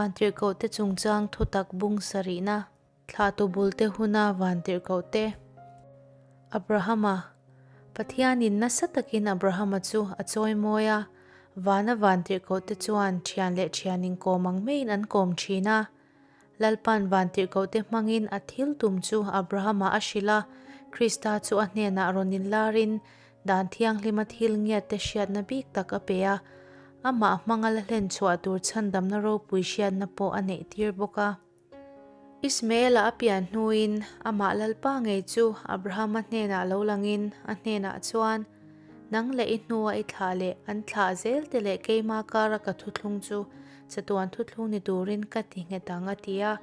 Vantirhkohte chungchang thutak bung sarihna, Thlahtu bulte huna vantirhkohte. Abrahama, Pathianin nasa takin Abrahama chu a chawi mawi a, vana vantirhkohte chuan thian leh thian inkawm ang maiin an kawm thin a. Lalpa'n vantirhkohte hmangin a thil tum chu Abrahama a hrilh a, Krista chu a hnenah rawn inlarin Dan thianghlima thil ngiatte hriatna bik tak a pe a, amah hmanga la hlen chhuah tur chhandamna ropui hriatna pawh a neih tir bawk a. Ismaela a pian hnuin amah Lalpa ngei chu Abrahama hnenah lo langin a hnenah chuan, Nang leh i hnua i thlah leh an thlah zel te leh keima kara ka thuthlung chu chatuan thuthlung ni turin ka ti nghet ang a ti a.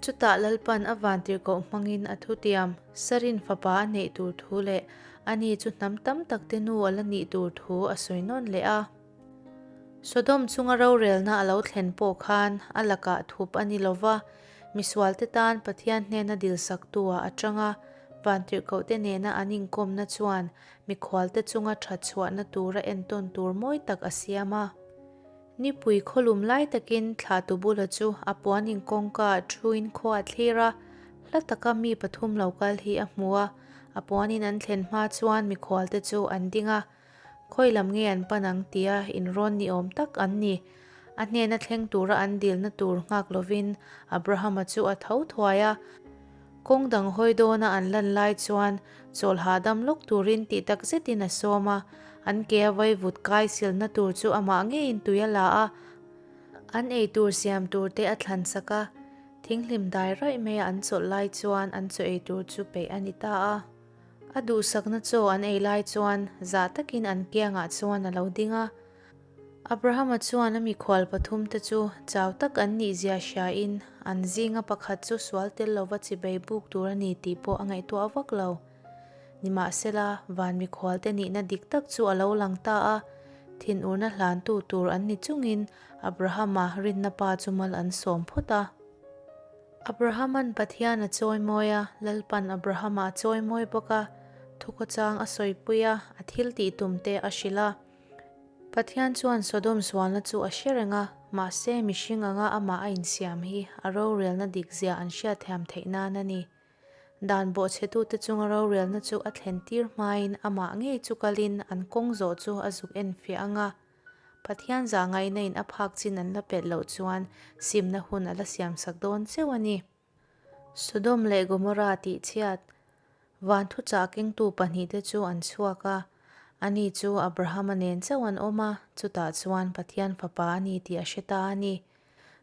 Chutah Lalpan a vantirhkoh hmangin a thutiam, Sarin fapa a neih tur thu leh ani chu hnam tam takte nu a la nih tur thu a sawi nawn leh a. Sodom chunga rorelna a lo thlen pawh khan a lakah thup a ni lo va, misualte tan Pathian hnena dilsaktu-ah a tang a, vantirhkohte nena an inkawmna chuan mikhualte chunga that chhuahna tura entawn tur mawi tak a siam a. Nipui khawlum lai takin thlahtu bula chu a puanin kawngka ah thuin khua a thlir a, hla taka mi pathum lo kal hi a hmu a, a puanin an thlen hma chuan mikhualte chu an ding a, khawi lam nge an pan ang tia inrawn ni awm tak an ni. A hnena thleng tura an dilna tur nghak lovin Abrahama chu a tho thuai a, kawng dang hawi dawna an lan lai chuan chawl hahdam lawk turin tih tak zetin a sawm a, an ke a vaivut kai silna tur chu amah ngeiin tui a la a, an ei tur siam tur te a thlan sak a, thinghlim dai raih maia an chawlh lai chuan an chaw ei tur chu peih a ni ta a. A duhsakna chaw an ei lai chuan zah takin an kiangah chuan a lo ding a. Abrahama chuan a mikhual pathumte chu chau tak an nihzia hriain an zinga pakhat chu sual tel lova chibei buk tur a ni tih pawh a ngaihtuah vak lo. Nimahsela, van mikhualte nihna dik tak chu a lo lang ta a, thinurna hlantu tur an ni chungin Abrahama rinna pa chu mal an sawm phawt a. Abrahama'n Pathian a chawimawi a, Lalpa'n Abrahama a chawimawi bawk a, thukhawchang a sawipui a, a thiltih tumte a hrilh a. Pathian chuan Sodom sualna chu a hre reng a, mahse mihring anga amah a insiam hi a rorelna dikzia an hriatthiam theih nan a ni. Dan bawhchhetute chunga rorelna chu a thlen tir hmain amah ngei chu kalin an kawng zawh chu a zuk enfiah ang a. Pathian zah ngaihna in a phak chin an la pelh loh chuan simna hun a la siamsak dawn cheu a ni. Sodom leh Gomorrah tih chhiat van thuchah kengtu pahnihte chu an chhuak a, ani chu Abrahama nen chauh an awm a, chutah chuan Pathian fapa a ni tih a hre ta a ni.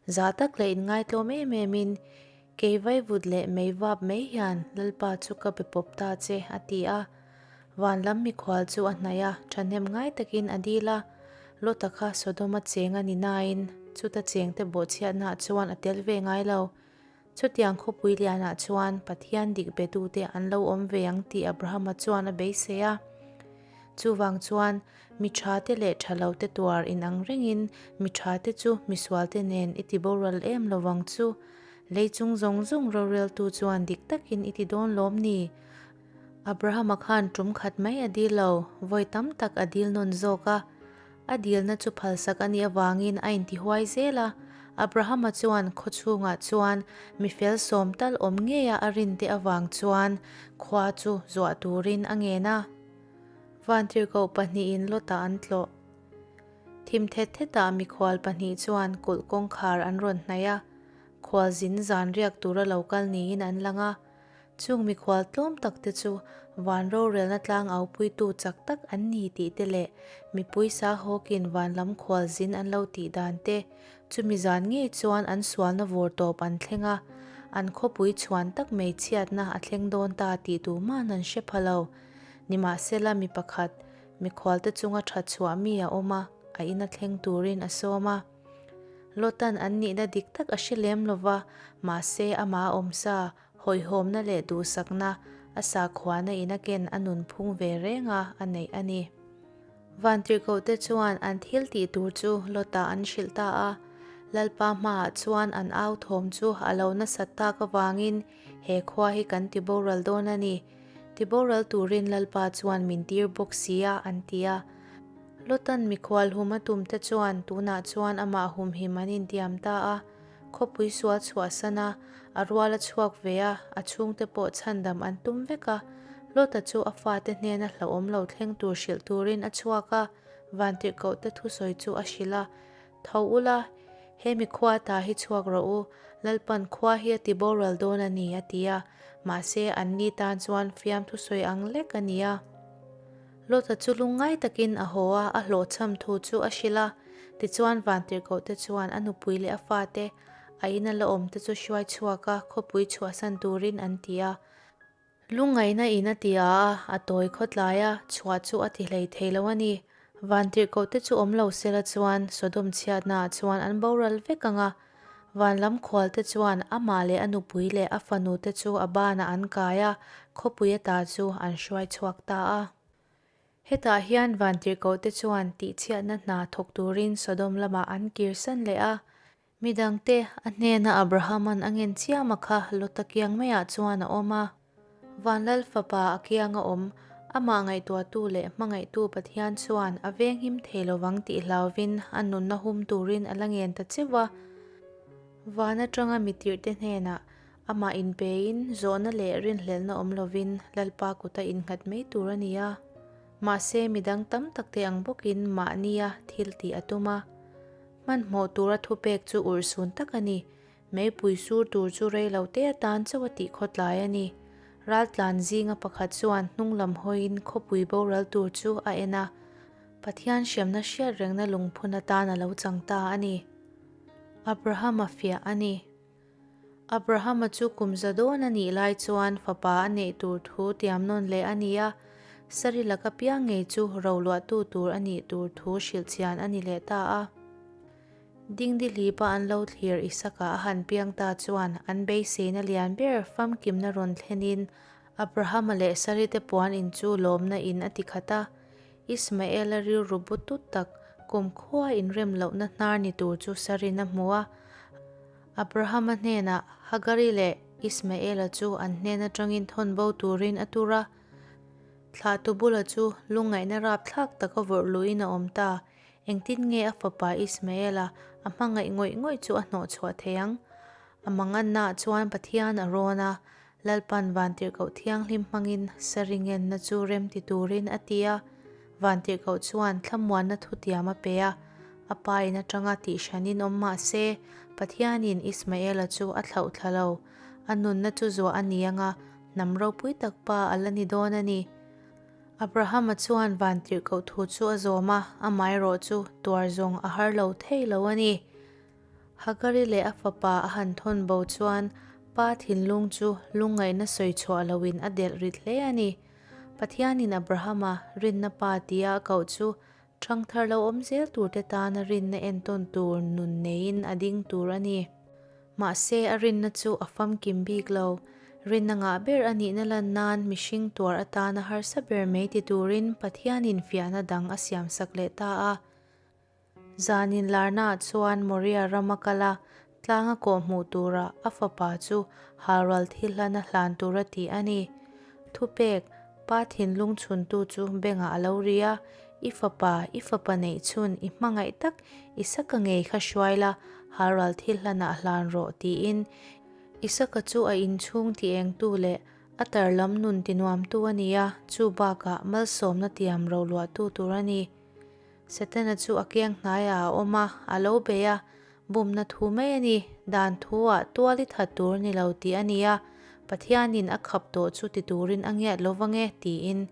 Zah tak leh inngaitlawm em emin, Kei vaivut leh mei vap mai hian Lalpa chu ka be pawp ta che, a ti a. Van lam mikhual chu a hnaih a, thahnem ngai takin a dil a. Lota kha Sodoma cheng a ni nain, chuta chengte bawhchhiatnaah chuan a tel ve ngai lo. Chutiang khawpui lianah chuan Pathian dik betute an lo awm ve ang tih Abrahama chuan a beisei a. Chuvang chuan, mi thate leh tha lote tuar inang rengin mi thate chu misualte nen i ti boral em lovang chu. Lei chung zawng zawng roreltu chuan dik takin i ti dawn lawm ni? Abrahama khan tum khat mai a dil lo, vawi tam tak a dil nawn zawk a. A dilna chu phalsak a nih avangin a intihuai zel a. Abrahama chuan khaw chhungah chuan mi fel sawm tal awm ngeia a rinte avang chuan khua chu zuah turin a ngen a. Vantirhkoh pahnihin Lota an tlawh. Thim thet thetah mikhual pahnih chuan kulh kawngkhar an rawn hnaih a, khualzin zan riak tura lo kal niin an lang a. Chung mikhual tlawm tak te chu van rorelna tlang aupuitu chak tak an ni tih te leh mipui sa hawkin van lam khual zin an lo tih dan te, chumi zan ngei chuan an sualna vawr tawp an thleng a, an khawpui chhuan tak mai chhiatna a thleng dawn ta tih tuman an hre pha lo. Nimahsela mi pakhat, mikhualte chunga that chhuah mi a awm a, a ina thleng turin a sawm a. Lotan an nihna dik tak a hre lem lo va, mahse amah a awmsa, hawihhawmna leh duhsakna, a sakhuana in a ken a nunphung ve reng a a neih a ni. Vantirhkohte chuan an thil tih tur chu Lota an hrilh ta a, Lalpa hmaah chuan an au thawm chu a lo nasat tak avangin he khua hi kan tiboral dawn a ni. Tiboral turin Lalpa chuan min tir bawk si a, an ti a. Lotan mikhual hum a tum te chuan tunah chuan amah humhim an intiam ta a, khawpui sual chhuahsan a, a rual a chhuak ve a, a chhungte pawh chhandam an tum vek a. Lota chu a fate hnena hlauhawm lo thleng tur hrilh turin a chhuak a, vantirhkohte thusawi chu a hrilh a, Tho ula, he mikhua ta hi chhuak rawh u, Lalpan khua hi a ti boral dawn a ni, a ti a, mahse anni tan chuan fiamthu sawi ang lek a ni a. Lota chu lungngai takin a haw a, a hlawhchham thu chu a hrilh a. Tichuan vantirhkohte chuan a nupui leh a fate, a ina la awmte chu hruai chhuak a, khawpui chhuahsan turin an ti a. Lungngaihna in a ti a a, a tawi khawtlai a, chhuah chu a ti hlei thei lo a ni. Vantirhkohte chu awm lo sela chuan Sodom chhiatnaah chuan an boral vek ang a. Van lam khualte chuan amah leh a nupui leh a fanute chu a banah an kai a, khawpui ata chu an hruai chhuak ta a. Hetah hian vantirhkohte chuan tihchhiatna hna thawk turin Sodom lamah an kirsan leh a. Midangte a hnena Abrahama'n a ngen chiama kha Lota kiang maiah chuan a awm a. Vanlal fapa a kianga awm, amah ngaihtuahtu leh hmangaihtu Pathian chuan a venghim thei lovang tih hlauvin a nunna hum turin a la ngen ta cheuh a. Van atanga mitirhte hnenah amah inpein zawhna leh rinhlelhna awm lovin Lalpa kuta innghat mai tur a ni a. Mahse midang tam takte ang bawkin mahnia thil tih a tum a. Hmanhmawh tura thupek chu urhsun tak a ni. Meipui sur tur chu rei lo te atan chauh a tih khawtlai a ni. Raltlan zinga pakhat chuan hnung lam hawiin khawpui boral tur chu a en a, Pathian hriamna hriat rengna lungphun atan a lo chang ta a ni. Abrahama fiah a ni. Abrahama chu kum za dawn a nih lai chuan fapa a neih tur thu tiam nawn leh a ni a, Sari laka piang ngei chu roluahtu tur a nih tur thu hrilh chian a ni leh ta a. Dingdi hlipa an lo thlir Isaka a han piang ta chuan an beiseina lian ber famkimna rawn thlenin Abrahama leh Sarite puan in chu lawmna in a ti khat a. Ismaela rilru bu tut tak kumkhua inrem lohna hnar ni tur chu Sarin a hmu a. Abrahama hnenah Hagari leh Ismaela chu an hnen atangin thawn bo turin a tur a. Thlahtu bula chu lungngaihna rapthlak taka vawrh luhin a awm ta. Engtin nge a fapa Ismaela a hmangaih ngawih ngawih chu a hnawh chhuah thei ang? A mangannaah chuan Pathian a rawn a, Lalpan Vantirhkoh Thianghlim hmangin saringenna chu rem ti turin a ti a. Vantirhkoh chuan thlamuanna thutiam a pe a, a pa in atanga tihhranin awm mah se, Pathianin Ismaela chu a thlauh thla lo. A nunna chu zuah a ni anga, hnam ropui tak pa a la ni dawn a ni. Abrahama chuan vantirhkoh thu chu a zawm a, amaherawh chu tuar zawng a har lo thei lo a ni. Hagari leh a fapa a han thawn bo chuan pa thinlung chu lungngaihna sawi chhuah loin a delh rit hle a ni. Pathianin Abrahama rinna pa tia a koh chu ṭhangthar lo awm zel turte tana rinna entawn tur nun neiin a ding tur a ni. Mahse, a rinna chu a famkim bik lo. Rinna ngah ber a nihna lan nan mihring tuar atana harsa ber mai ti turin Pathianin fiahna dang a siamsak leh ta a. Zanin larnaah chuan Moria rama kal a, tlanga kawh hmuh tura a fapa chu halral thilhlana hlan tura tih a ni. Thupek, Pa thinlung chhuntu chu bengah a lo ri a, I fapa, i fapa neih chhun, i hmangaih tak, Isaka ngei kha hruai la, halral thilhlanah hlan rawh, tiin. Isaka chu a inchhung ti engtu leh a tar lam nun ti nuamtu a ni a, chu bakah malsawmna tiam roluahtu tur a ni. Setana chu a kiang hnaiah a awm a, a lo bei a, bumna thu mai a ni, dan thu-ah tual i that tur ni lo tih a ni a, Pathianin a khap tawh chu ti turin a ngiat lo vang e, tiin.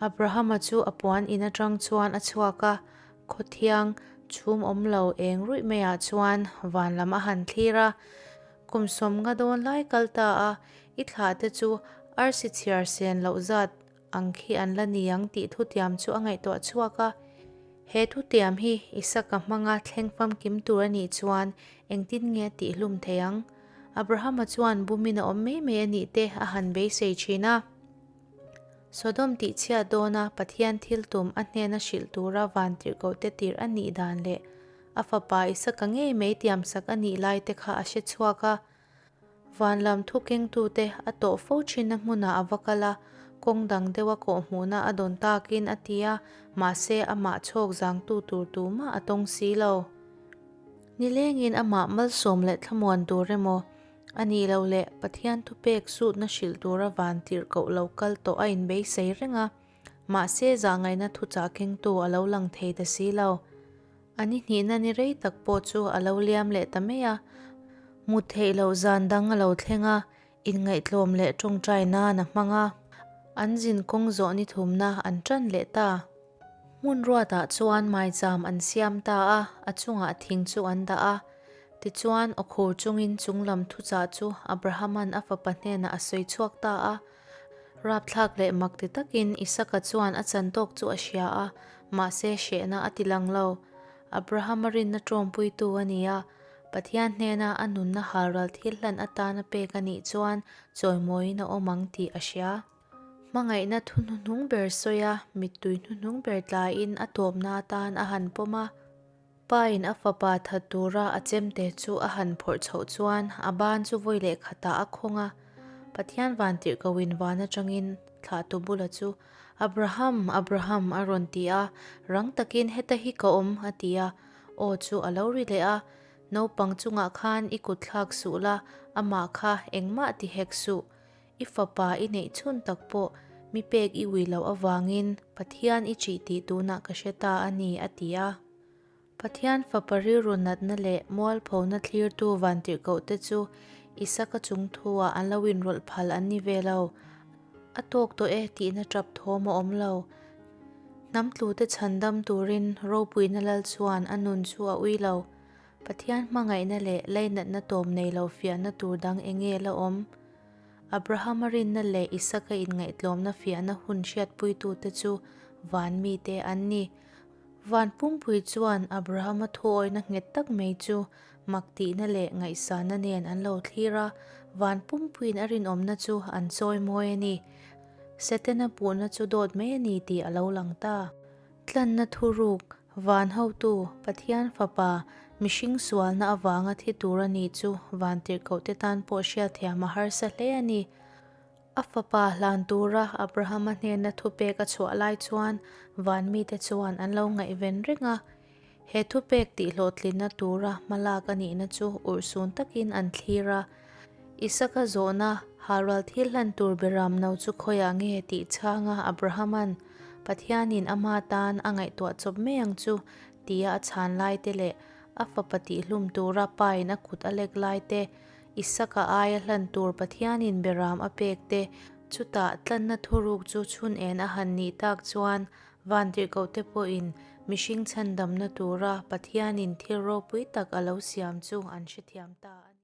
Abrahama chu a puan in atang chuan a chhuak a, khawthiang chhum awm lo eng ruih maiah chuan van lam a han thlir a, Kum sawmnga dawn lai kal ta a, i thlahte chu arsi chhiar sen loh zat ang khi an la ni ang tih thutiam chu a ngaihtuah chhuak a. He thutiam hi Isaka hmanga thleng famkim tur a nih chuan engtin nge a tihhlum thei ang? Abrahama chuan bumin a awm mai mai a nih te a han beisei thin a. Sodom tihchhiat dawna Pathian thil tum a hnena hrilh tura vantirhkohte tirh a nih dan leh a fapa Isaka ngei mai tiamsak a nih lai te kha a hre chhuak a. Van lam thu kengtute a tawh fo thinna hmunah a va kal a, Kawng dang deuha kawhhmuhna a dawn takin a ti a, mahse amah chhawk zangtu tur tumah a tawng si lo. Nilengin amah malsawm leh thlamuan tur emaw a nih loh leh Pathian thupek sutna hrilh tura van tirhkoh lo kal tawh a inbeisei reng a, mahse zahngaihna thuchah kengtu a lo lang thei ta si lo. A ni hnihna ni rei tak pawh chu a lo liam leh ta mai a, mut theih loh zan dang a lo thleng a, inngaihtlawm leh tawngtai nan a hmang a, an zin kawng zawh ni thumna an tan leh ta. Hmun ruatah chuan maicham an siam ta a, a chungah thing chu an dah a. Tichuan, awkhur chungin chunglam thuchah chu Abrahama'n a fapa hnenah a sawi chhuak ta a. Rapthlak leh mak ti takin Isaka chuan a chan tawk chu a hria a, mahse hrehna a ti lang lo. Abrahama rinna tawmpuitu a ni a, Pathian hnena a nunna halral thil hlan atana pek a nih chuan chawimawiin a awm ang tih a hria. Hmangaihna thu hnuhnung ber sawi a, mittui hnuhnung ber tlaiin a tawpna atan a han pawm a. Pa in a fapa that tura a chemte chu a han phawrh chhoh chuan a ban chu vawi leh khatah a khawng a. Pathian vantirhkohin van atangin thlahtu bula chu, Abraham, Abraham, a rawn ti a, rang takin heta hi ka awm, a ti a. Aw chu a lo ri leh a, Naupang chungah khan i kut thlak suh la, amah kha engmah ti hek suh. I fapa i neih chhun tak pawh mi pek i ui loh avangin Pathian i ṭih tih tunah ka hre ta a ni, a ti a. Pathian fapa rilru natna leh mualphona thlirtu vantirhkohte chu Isaka chungthu-ah an lo inrawlh phal an ni ve lo. A tawk tawh e tihna ṭap thawm a awm lo. Hnam tlute chhandam turin ropuina lal chuan a nun chu a ui lo. Pathian hmangaihna leh lainatna tawm nei lo fiahna tur dang eng nge la awm? Abrahama rinna leh Isaka inngaihtlawmna fiahna hun hriatpuitute chu van mite an ni. Van pumpui chuan Abrahama thuawina nghet tak mai chu mak tihna leh ngaihsanna nen an lo thlir a, van pumpuiin a rinawmna chu an chawi mawi a ni. Setana puhna chu dawt mai a ni tih a lo lang ta. Tlanna thuruk, Van hotu, Pathian Fapa, mihring sualna avanga thi tur a nih chu vantirhkohte tan pawh hriatthiam a harsa hle a ni. A fapa hlan tura Abrahama hnena thupek a chhuah lai chuan van mite chuan an lo ngaihven reng a. He thupek tihhlawhtlinna tura hmalak a nihna chu urhsun takin an thlir a. Isaka zawhna, Halral thil hlan tur beram no chu khawiah nge tih chhanga Abrahama'n Pathianin ama tan a ngaihtuah chawp mai ang chu tia a chhan lai te leh a fapa tihhlum tura pain a kut a lek lai te, Isaka aia hlan tur Pathianin beram a pek te, chutah tlanna thuruk chu chhun en a han nih tak chuan Vantirhkohte pawhin mihring chhandamna tura Pathianin thil ropui tak a lo siam chu an hrethiam ta a ni.